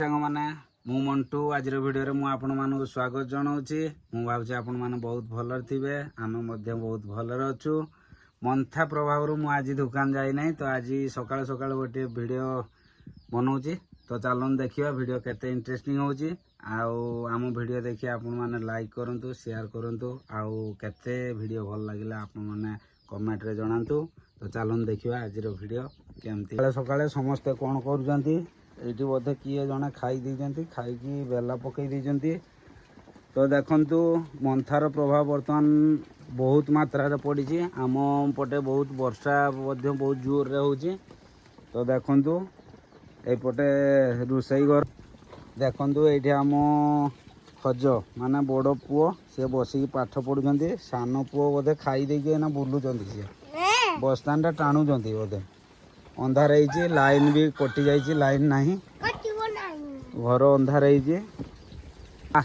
ସାଙ୍ଗମାନେ, ମୁଁ ମଣ୍ଟୁ। ଆଜିର ଭିଡ଼ିଓରେ ମୁଁ ଆପଣମାନଙ୍କୁ ସ୍ୱାଗତ ଜଣାଉଛି। ମୁଁ ଭାବୁଛି ଆପଣମାନେ ବହୁତ ଭଲରେ ଥିବେ। ଆମେ ମଧ୍ୟ ବହୁତ ଭଲରେ ଅଛୁ। ମନ୍ଥା ପ୍ରଭାବରୁ ମୁଁ ଆଜି ଦୋକାନ ଯାଇନାହିଁ, ତ ଆଜି ସକାଳୁ ସକାଳୁ ଗୋଟିଏ ଭିଡ଼ିଓ ବନାଉଛି। ତ ଚାଲନ୍ତୁ ଦେଖିବା ଭିଡ଼ିଓ କେତେ ଇଣ୍ଟରେଷ୍ଟିଂ ହେଉଛି। ଆଉ ଆମ ଭିଡ଼ିଓ ଦେଖି ଆପଣମାନେ ଲାଇକ୍ କରନ୍ତୁ, ସେୟାର କରନ୍ତୁ ଆଉ କେତେ ଭିଡ଼ିଓ ଭଲ ଲାଗିଲା ଆପଣମାନେ କମେଣ୍ଟରେ ଜଣାନ୍ତୁ। ତ ଚାଲନ୍ତୁ ଦେଖିବା ଆଜିର ଭିଡ଼ିଓ କେମିତି। ସକାଳେ ସକାଳେ ସମସ୍ତେ କ'ଣ କରୁଛନ୍ତି? ଏଇଠି ବୋଧେ କିଏ ଜଣେ ଖାଇ ଦେଇଛନ୍ତି, ଖାଇକି ବେଲା ପକେଇ ଦେଇଛନ୍ତି। ତ ଦେଖନ୍ତୁ, ମନ୍ଥାର ପ୍ରଭାବ ବର୍ତ୍ତମାନ ବହୁତ ମାତ୍ରାରେ ପଡ଼ିଛି। ଆମ ପଟେ ବହୁତ ବର୍ଷା ମଧ୍ୟ ବହୁତ ଜୋରରେ ହେଉଛି। ତ ଦେଖନ୍ତୁ, ଏଇପଟେ ରୋଷେଇ ଘର ଦେଖନ୍ତୁ। ଏଇଠି ଆମ ଖଜ ମାନେ ବଡ଼ ପୁଅ, ସେ ବସିକି ପାଠ ପଢ଼ୁଛନ୍ତି। ସାନ ପୁଅ ବୋଧେ ଖାଇ ଦେଇକି ଏଇନା ବୁଲୁଛନ୍ତି। ସିଏ ବସ୍ତାନିଟା ଟାଣୁଛନ୍ତି ବୋଧେ। ଅନ୍ଧାର ହେଇଛି, ଲାଇନ୍ ବି କଟି ଯାଇଛି, ଲାଇନ୍ ନାହିଁ। ଘର ଅନ୍ଧାର ହେଇଛି।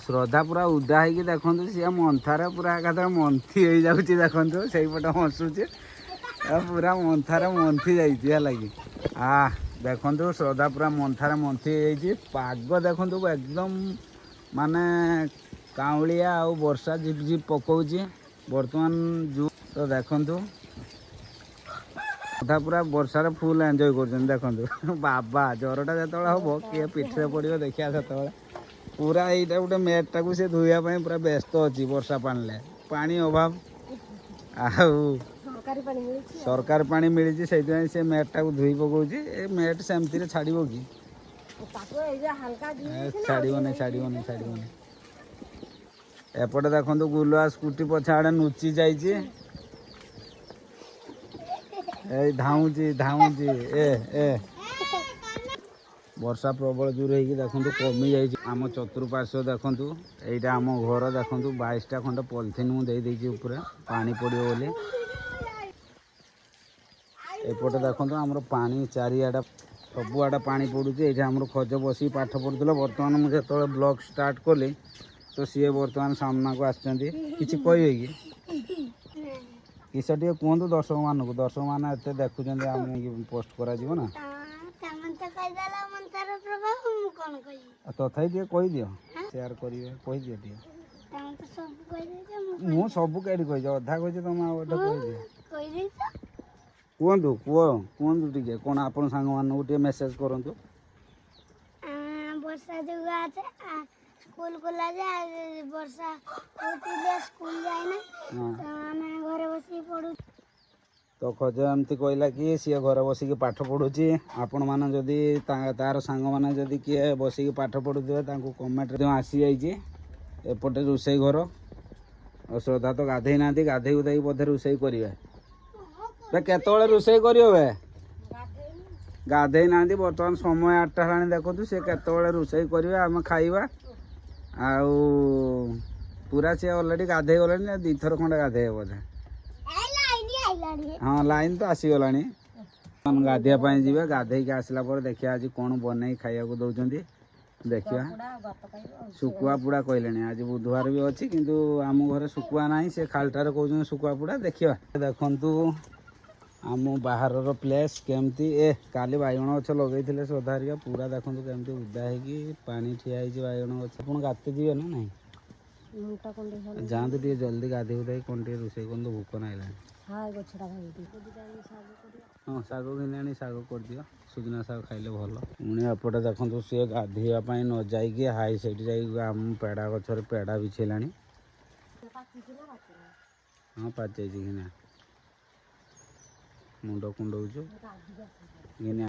ଶ୍ରଦ୍ଧା ପୁରା ଉଦା ହେଇକି ଦେଖନ୍ତୁ, ସିଏ ମନ୍ଥାରେ ପୁରା ଏକାଥରେ ମନ୍ଥି ହେଇଯାଉଛି। ଦେଖନ୍ତୁ, ସେଇପଟେ ହସୁଛି। ପୁରା ମନ୍ଥାରେ ମନ୍ଥି ଯାଇଛି, ହେଲା କି? ଦେଖନ୍ତୁ, ଶ୍ରଦ୍ଧା ପୁରା ମନ୍ଥାରେ ମନ୍ଥି ହେଇଯାଇଛି। ପାଗ ଦେଖନ୍ତୁ, ଏକଦମ ମାନେ କାଉଁଳିଆ ଆଉ ବର୍ଷା ଝିପ୍ ଝିପ୍ ପକଉଛି ବର୍ତ୍ତମାନ ଯୋଉ। ତ ଦେଖନ୍ତୁ, ଶ୍ରଦ୍ଧା ପୁରା ବର୍ଷାରେ ଫୁଲ୍ ଏନ୍ଜୟ କରୁଛନ୍ତି। ଦେଖନ୍ତୁ ବାବା, ଜ୍ୱରଟା ଯେତେବେଳେ ହବ, କିଏ ପିଠିରେ ପଡ଼ିବ ଦେଖିବା ସେତେବେଳେ। ପୁରା ଏଇଟା ଗୋଟେ ମ୍ୟାଟ୍ଟାକୁ ସେ ଧୋଇବା ପାଇଁ ପୁରା ବ୍ୟସ୍ତ ଅଛି ବର୍ଷା ପାଣିରେ। ପାଣି ଅଭାବ ଆଉ ସରକାରୀ ପାଣି ମିଳୁଛି। ସରକାର ପାଣି ମିଳିଛି, ସେଇଥିପାଇଁ ସେ ମ୍ୟାଟ୍ଟାକୁ ଧୋଇ ପକଉଛି। ଏ ମ୍ୟାଟ୍ ସେମିତିରେ ଛାଡ଼ିବ କି? ତାକୁ ଏଇ ଯୋଉ ହାଲକା ଛାଡ଼ିବନି, ଛାଡ଼ିବନି, ଛାଡ଼ିବନି। ଏପଟେ ଦେଖନ୍ତୁ, ଗୁଲୁଆ ସ୍କୁଟି ପଛ ଆଡ଼େ ନୁଚି ଯାଇଛି। ଏଇ ଧାଉଁଛି ଧାଉଁଛି। ଏ ଏ ବର୍ଷା ପ୍ରବଳ ଜୋର ହେଇକି ଦେଖନ୍ତୁ କମି ଯାଇଛି। ଆମ ଚତୁଃପାର୍ଶ୍ୱ ଦେଖନ୍ତୁ, ଏଇଟା ଆମ ଘର। ଦେଖନ୍ତୁ, 22ଟା ଖଣ୍ଡେ ପଲିଥିନ୍ ମୁଁ ଦେଇଦେଇଛି ଉପରେ ପାଣି ପଡ଼ିବ ବୋଲି। ଏପଟେ ଦେଖନ୍ତୁ, ଆମର ପାଣି ଚାରିଆଡ଼େ, ସବୁଆଡ଼େ ପାଣି ପଡ଼ୁଛି। ଏଇଠି ଆମର ଖଜ ବସିକି ପାଠ ପଢ଼ୁଥିଲେ। ବର୍ତ୍ତମାନ ମୁଁ ଯେତେବେଳେ ବ୍ଲଗ୍ ଷ୍ଟାର୍ଟ କଲି, ତ ସିଏ ବର୍ତ୍ତମାନ ସାମ୍ନାକୁ ଆସିଛନ୍ତି। କିଛି କହିବେ କି? କିସ ଟିକେ କୁହନ୍ତୁ ଦର୍ଶକମାନଙ୍କୁ। ଦର୍ଶକମାନେ ଏତେ ଦେଖୁଛନ୍ତି, ଆମକୁ ପୋଷ୍ଟ କରାଯିବ ନା। ତମେ ତ କହିଦେଲ ମନ୍ଥାର ପ୍ରଭାବ, ମୁଁ କଣ କହିବି? ଆଉ ତଥାପି ଟିକେ କହିଦିଅ, ସେୟାର କରିବେ, କହିଦିଅ ଟିକେ। ତମେ ତ ସବୁ କହିଦେଇଛ, ମୁଁ ମୁଁ ସବୁ କେଠି କହିଛି? ଅଧା କହିଛି। ତମେ ଆଉ ଗୋଟେ କହିଦିଅ। କହିଦେଇଛ। କୁହନ୍ତୁ, କୁହନ୍ତୁ ଟିକେ କ'ଣ ଆପଣ ସାଙ୍ଗମାନଙ୍କୁ ଟିକେ ମେସେଜ କରନ୍ତୁ। ବର୍ଷା ଯୋଗୁଁ ଆଜ ସ୍କୁଲ ଖୋଲା ଯେ ବର୍ଷା ହଉଥିଲେ ସ୍କୁଲ ଯାଇନା। ତ ଆମେ ଘରେ ବସିକି ପଢୁଛୁ। ତ ଖଜ ଏମିତି କହିଲା କି ସିଏ ଘରେ ବସିକି ପାଠ ପଢ଼ୁଛି। ଆପଣମାନେ ଯଦି ତାର ସାଙ୍ଗମାନେ ଯଦି କିଏ ବସିକି ପାଠ ପଢ଼ୁଥିବେ, ତାଙ୍କୁ କମେଣ୍ଟରେ ଆସିଯାଇଛି। ଏପଟେ ରୋଷେଇ ଘର ଆଉ ଶ୍ରଦ୍ଧା ତ ଗାଧେଇ ନାହାନ୍ତି। ଗାଧେଇ ଗୁଧେଇକି ବୋଧେ ରୋଷେଇ କରିବେ। ବେ, କେତେବେଳେ ରୋଷେଇ କରିବ ବେ? ଗାଧେଇ ନାହାନ୍ତି। ବର୍ତ୍ତମାନ ସମୟ 8ଟା ହେଲାଣି। ଦେଖନ୍ତୁ, ସେ କେତେବେଳେ ରୋଷେଇ କରିବେ, ଆମେ ଖାଇବା। ଆଉ ପୁରା ସିଏ ଅଲରେଡ଼ି ଗାଧେଇ ଗଲେଣି। ଦୁଇଥର ଖଣ୍ଡେ ଗାଧେଇବେ ବୋଧେ। ଲାଇନ ଆଇଲାଣି। ହଁ, ଲାଇନ୍ ତ ଆସିଗଲାଣି। ଗାଧୋଇବା ପାଇଁ ଯିବେ। ଗାଧେଇକି ଆସିଲା ପରେ ଦେଖିବା ଆଜି କ'ଣ ବନେଇ ଖାଇବାକୁ ଦଉଛନ୍ତି, ଦେଖିବା। ଭାତ ଖାଇବ ଆଉ। ଶୁଖୁଆ ପୋଡ଼ା କହିଲେଣି। ଆଜି ବୁଧବାର ବି ଅଛି, କିନ୍ତୁ ଆମ ଘରେ ଶୁଖୁଆ ନାହିଁ। ସେ ଖାଲିଟାରେ କହୁଛନ୍ତି ଶୁଖୁଆ ପୋଡ଼ା। ଦେଖିବା। ଦେଖନ୍ତୁ ଆମ ବାହାରର ପ୍ଲେସ୍ କେମିତି। କାଲି ବାଇଗଣ ଗଛ ଲଗେଇଥିଲେ ଶ୍ରଦ୍ଧା ହେରିକା। ପୁରା ଦେଖନ୍ତୁ କେମିତି ଉଦା ହେଇକି ପାଣି ଠିଆ ହେଇଛି ବାଇଗଣ ଗଛ। ଆପଣ ଗାଧେଇ ଯିବେ ନା ନାହିଁ? ମୁଣ୍ଡଟା କୁଣ୍ଡେଇ ହବ। ଯାଆନ୍ତୁ ଟିକେ ଜଲ୍ଦି, ଗାଧେଇ ଗୁଧାଇ କ'ଣ ଟିକେ ରୋଷେଇ କରନ୍ତୁ, ଭୋକ ନାଗିଲାଣି। ହଁ, ଏ ଗଛଟା ଭାଙ୍ଗି ଶାଗ କରିବା। ହଁ, ଶାଗ ଘିନି ଆଣି ଶାଗ କରିଦିଅ। ସୁଜନା ଶାଗ ଖାଇଲେ ଭଲ। ପୁଣି ଏପଟେ ଦେଖନ୍ତୁ, ସିଏ ଗାଧୋଇବା ପାଇଁ ନ ଯାଇକି ହାଇ ସେଇଠି ଯାଇକି ଆମ ପେଡ଼ା ଗଛରେ ପେଡ଼ା ବିଛେଇଲାଣି। ପାଚିଛି ନା ପାଚିନି? ହଁ, ପାଚିଯାଇଛି। ଘିନା, ମୁଣ୍ଡ କୁଣ୍ଡଉଛୁ, ଘିନି।